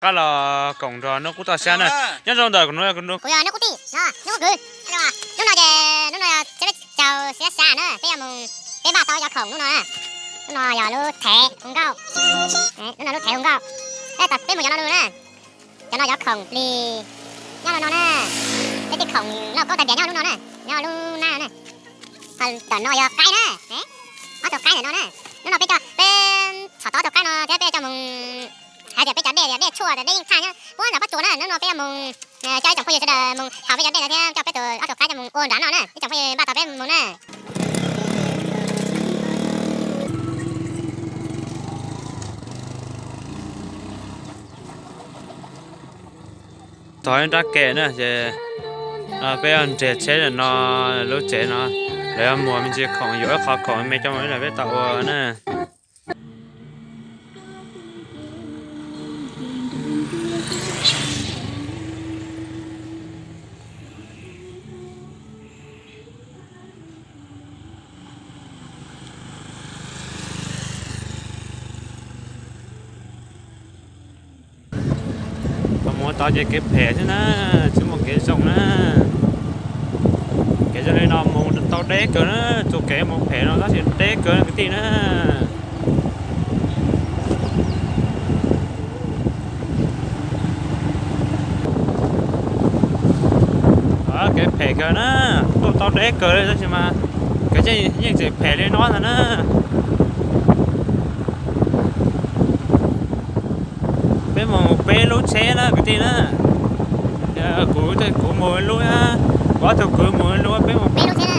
Qab los koom nrog Nuj Qub toj siab na. Nyob zoo ntawm kuv, kuv yog Nuj Qub tij no, Nuj Qub kwv. Hnub no ces hnub no yog peb caug xya xya na, peb yuav mus, peb npaj tau cov khoom hnub no na. Hnub no yog lub thev hu nkauj, hnub no lub thev hu nkauj, peb mus cov no lug na. Cov no cov khoom plig nyob no no na. Peb tej khoom lauj kaub tag nrhiav nyob lub no na, nyob lub nab no na. Ho ntawm no yog qaib na, ob tug qaib ntawm no na. Hnub no peb coj, peb txhom tau ob tug qaib no thiab peb coj mus, hais tias peb cov dej, tias dej tshuaj, tias dej yeej tshaj nyob puag nram pob tsuas na. Hnub no peb yuav mus, coj ib tsoom phooj ywg sawv daws mus haus peb cov dej ntawd thiab coj peb tus ob tug qaib coj mus ua nrad no na. Ib tsoom phooj ywg npaj tos peb mus na. Tog ib nrab ke na ces peb yuav nres tsheb no, lub tsev no lawv yuav muag me ntsis khoom, yuav ib qho khoom me coj mus ib los peb tau ua na. Thaum mus tod ces kev phem xwb na, tsis muaj kev zoo na. Kev zoo li no mus tau deb kawg na, txoj kev mus phem no tab sis deb kawg kwv tij na. Kev phem kawg na, tuaj tau deb kawg li tab sis mas kev yeej tseem phem li no ntag na. Peb mus peb lub tsheb na kwv tij na. Kuv, kuv mus ib lub, kuv ob tug kwv mus ib lub, peb mus peb lub tsheb na.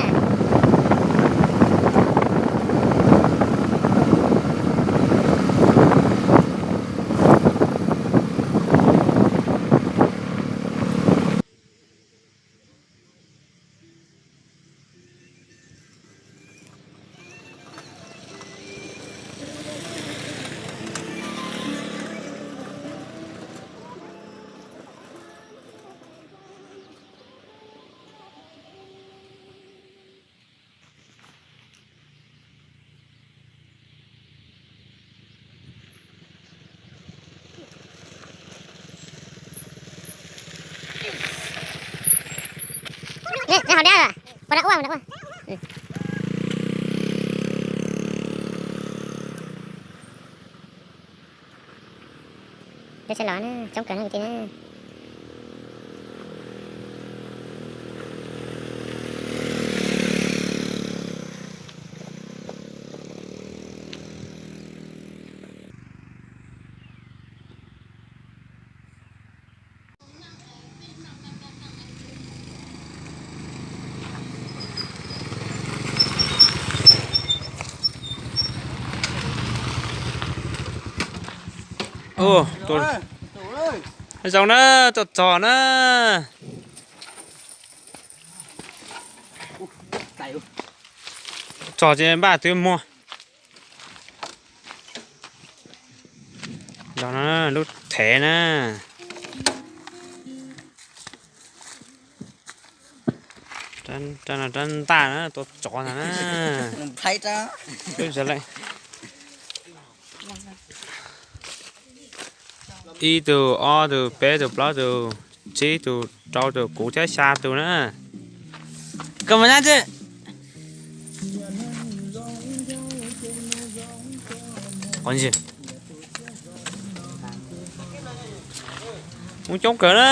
Lawv tsis los na, coob kawg na kwv tij na. Ua, zoo na, tuaj txog na. Txog ces npaj twv muag. Los no lub thev na. Rab no rab ntaj na, tua tsov ntag na. Ib tug, ob tug, peb tug, plaub tug, tsib tug, rau tug, kuv thiab xya tug na. Koj mus nyab tsi? Hmoob coob kawg na.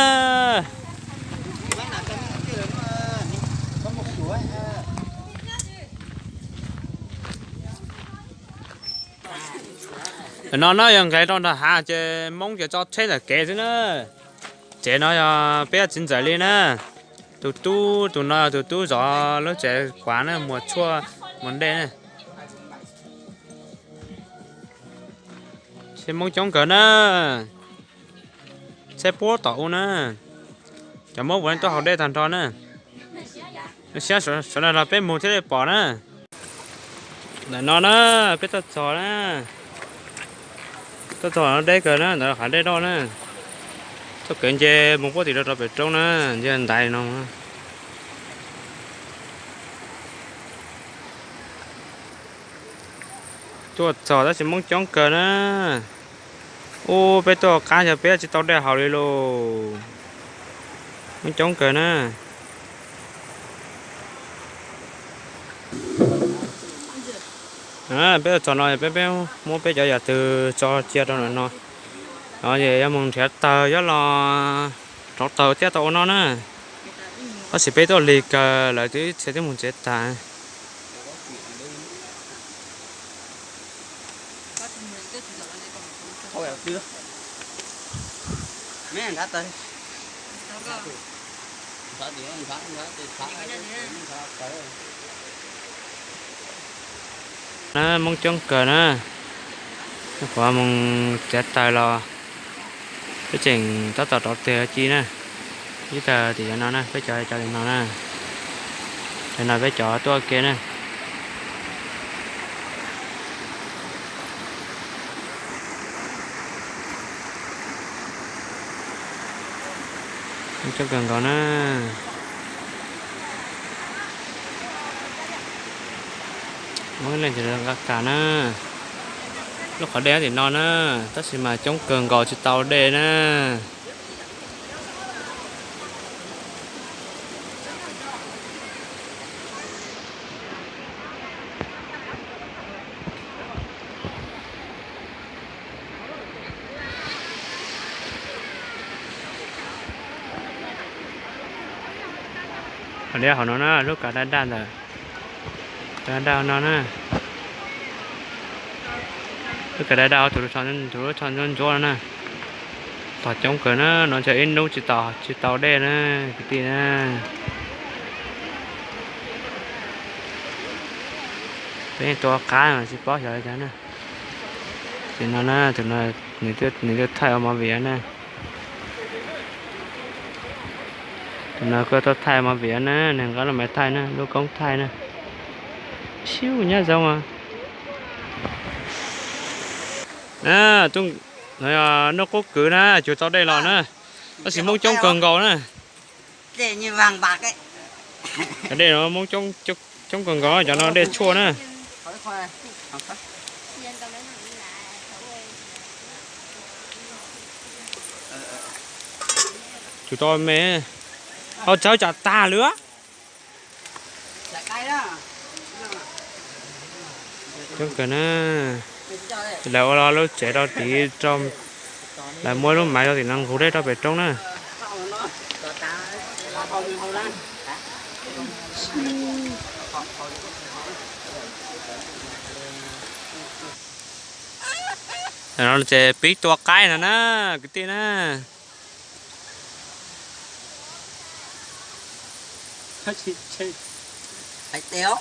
Ntawm no na yog nqes rau nram hav ces Hmoob ces tso tsheb ntawm kev xwb na. Tsev no yog peb txiv ntxawm li na. Tus tub, tus no yog tus tub zov lub tsev kuav na, muag tshuaj muag dej na. Tsheb Hmoob coob kawg na. Tsheb puab tom u na. Cov Hmoob puav leej tuaj haus dej tag nrho na. Lub sij hawb sawv daws los peb mus thiaj li pom na. Ntawm no na, peb tuaj txog na. Tuaj txog no deb kawg na, ntawd qhov dej loj na. Txoj kev nce mus puag tim rau rau pem roob na, nce ntaiv no. Tuaj txog tab sis Hmoob coob kawg na. Ub, peb tuaj qab yog peb tsis tau dej haus li lauj. Muaj coob kawg na. Peb txog no peb, peb muab peb cov yam twg tso cia rau ntawm no. No ces yuav mus nrhiav taws, yuav los rauv taws thiab tau ua no na. Tab sis peb tuaj lig kawg, lawv twb txhia twb mus tsev tas. Na, Hmoob coob kawg na. Nyuam qhuav mus txiav taws los, peb tseem tab tom rauv taws ci na. Ib taws tim cov no na, peb cov cov tim no na. Cov no peb cov tuaj ke na. Coob kawg nkaus na. Muaj ib leej nqa kas na. Lub qhov dej tim no na, tab sis mas coob kawg nkaus tsis tau dej na. Hauv no na, lub kas daj daj ntawm, kas daj daj no na. Lub kas daj daj tus, tus lub tsho ntsuab ntsuab no na. Tog coob kawg na, no ntshe ib hnub tsis tau, tsis tau dej na, kwv tij na. Peb tua qab mas tsis paub xyov li cas na. Tus no na, tus no nws tuaj thaij ua movie na. Tus no kuj tuaj thaij ua movie na, nws nqa lub maiv thaij na, lub koob thaij na. Siv nyab zoo. Noj qub kwv na, cuag tau dej los na. Tab sis Hmoob coob kawg nkaus na. Cov dej no Hmoob coob kawg nkaus, cov no dej tshuaj na. Tsum tau me, ho tsawv tsam tag lawm. Coob kawg na. Lawv ua lub tsev rau tid, lawv muab lub maiv rau tim no nqug dej rau pem roob na. Ces pib tua qaib no na, kwv tij na. Hais tias,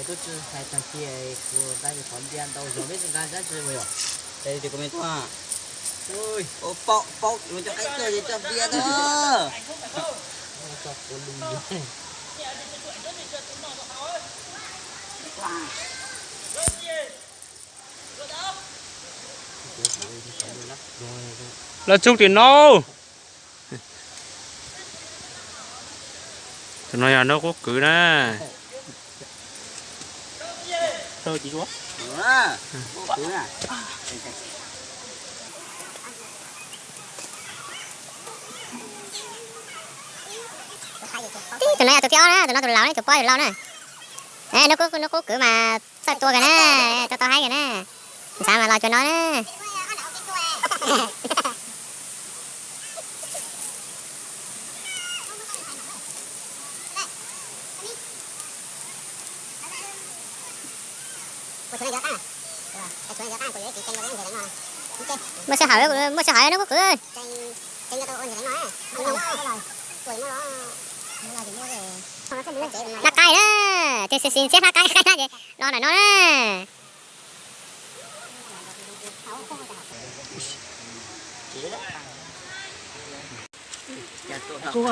twb tsis hais tag kis kuv nqa cov qhov npias ntau zog peb tsis nqa dab tsi mus yom. Ces kuv me tuaj, paub paub cov qaib tuaj ces coj npias tuaj. Lawv txug tim no. Tus no yog noj qub kwv na. Tus no yog tus thib ob na, tus no tus laus na, tus pob tus laus na. Noj qub, noj qub kwv mas txawj tua kawg na, tua tau haib kawg na. Xav mas los cuag no na. Muaj sij hawm, muaj sij hawm noj qub kwv. Hnab qaib na, ces xis xis ntxhiab hnab qaib, qaib na ces los ntawm no na. Tus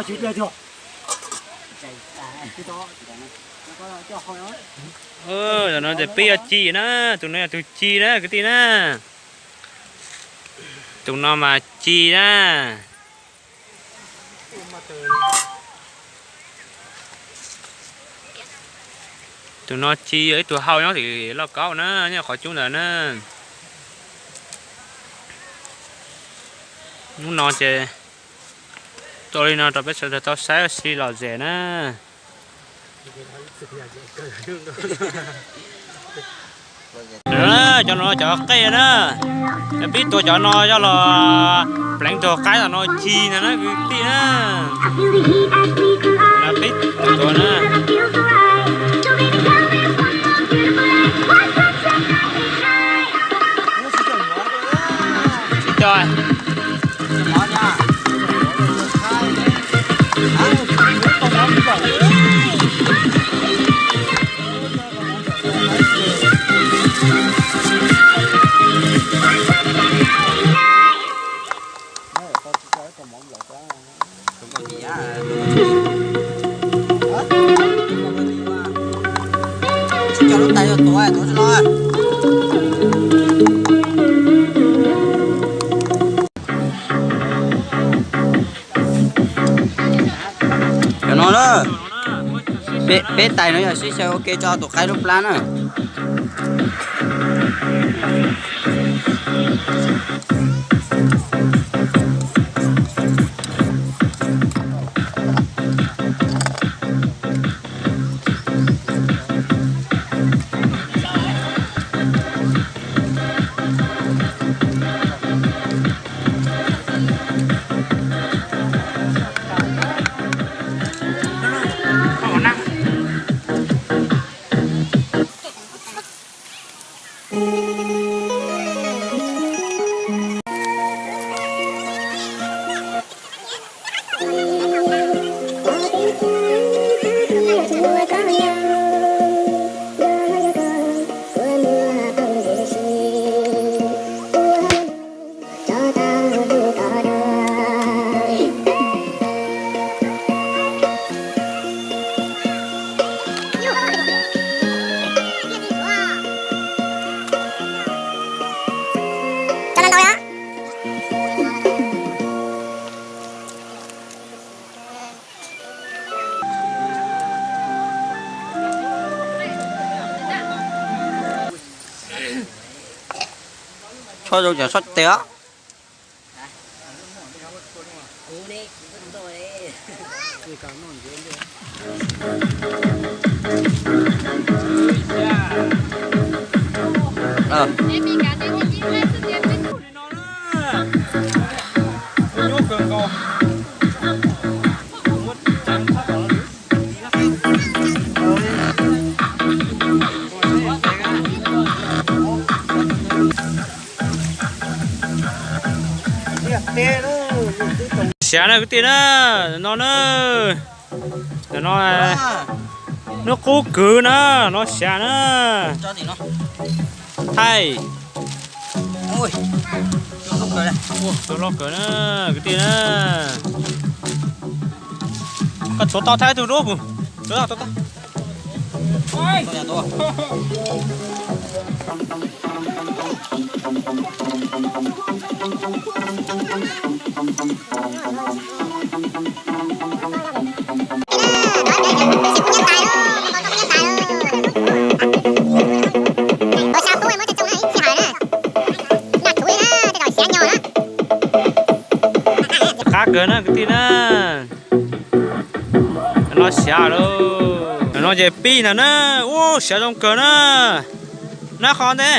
no ces peb yog ci na, tus no yog tus ci na kwv tij na. Tus no mas ci na. Tus no ci, yog ib tug hau nyob tim Lauj Kaub na, nyob qhov cub ntawd na. Hnub no ces tua li no rau peb sawv daws tau saib ua si lom zem na. Cov no cov qej na, cov peb tua cov no yog los pleev tug qaib tom no ci ntag na kwv tij na. Peb tua na. Cov no na, peb tais no yog sib xyaw ua ke tso tus qaib lub plab na. Tshuab zoo cov tshuab tes os. Siav na kwv tij na, no na, no, hnub qub kwv na, no siav na. Thaij. Tus loj kawg na kwv tij na. Koj tuav tau thaij tus rub mus. Tuav tau, tuav tau. Qab kawg na kwv tij na. No siav lauj. No ces pib ntag na. Ua siav zoo kawg na. Nab qhov ntej.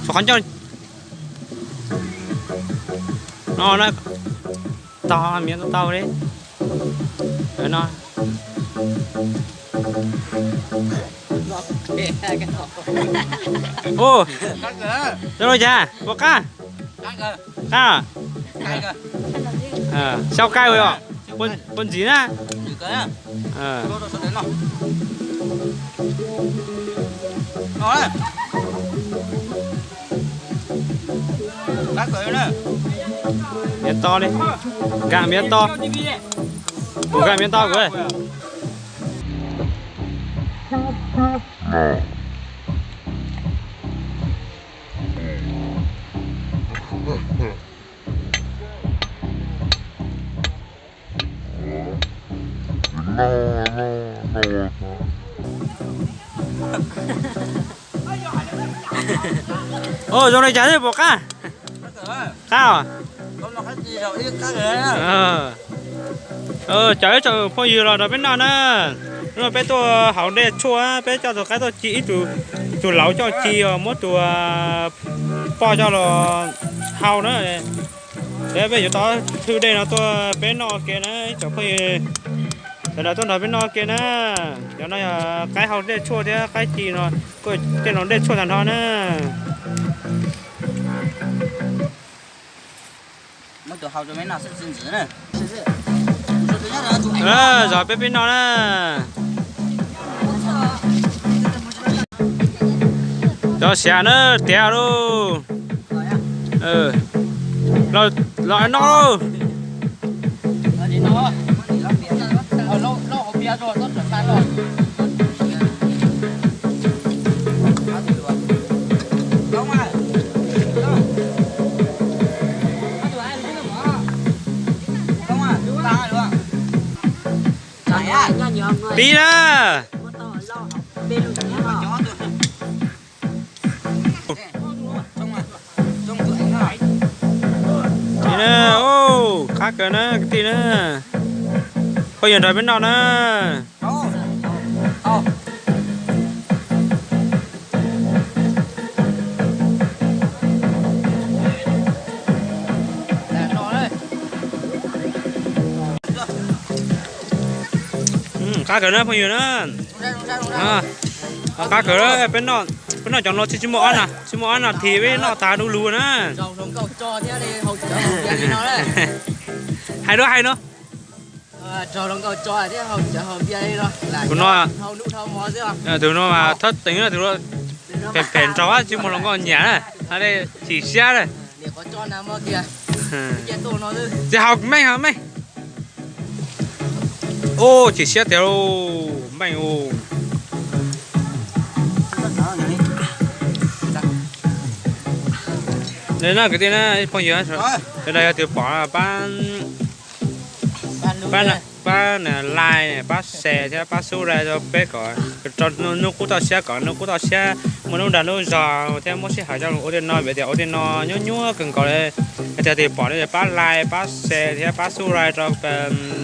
Qhov ncauj. No na. Tau miav tau li. No. Ua, zoo li cas puas qab? Qab. Xyaw kab ua os. Puas ntxiv na? Miav to li. Nkag miav to. Kuv nkag miav to kuv. Ua zoo li cas thiab puas qab? Qab os. Cov ib tsoom phooj ywg los nrog peb noj na. Hnub no peb tuaj haus dej tshuaj, peb coj tus qaib tuaj ci, ib tug laus coj ci os, muab tus poj coj los hau na. Peb yuav tau thwj dej no tuaj peb noj ua ke na ib tsoom phooj ywg. Sawv daws tuaj nrog peb noj ua ke na. Cov no yog qaib hau dej tshuaj thiab qaib ci no, kuj tej no dej tshuaj tag nrho na. Zov peb peb noj na. Cov siav na, tiav lauj. Los noj lauj. Pib na. Qab kawg na kwv tij na. Phooj ywg nrog peb noj na. Qab kawg na phooj ywg na. Qab kawg, peb noj cov no tsis muaj ob na, tsis muaj ob nas this peb noj tas du lug na. Hais dua hais no. Tus no, tus no mas thawb teev, tus no phem phem nraug, tsis muaj hluas nkauj nyiam na. Chim siab na. Tsis haus meej haus meej. Ub, chim siab tiag lauj, meej ub. Li no kwv tij na phooj ywg, sawv daws yog tus pom pab, pab like, pab share thiab pab subscribe rau peb kom rau hnub qub toj siab, kom hnub qub toj siab muaj lub dag lub zog thiab muaj sij hawm coj los ua tej no, vim tias ua tej no nyuaj nyuaj kawg nkaus li. Yog tias tus pom no pab like, pab share thiab pab subscribe rau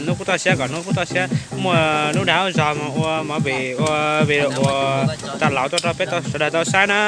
hnub qub toj siab, kom hnub qub toj siab muaj lub dag lub zog mus ua movie, ua video uas tau laus tuaj rau peb sawv daws tau saib na.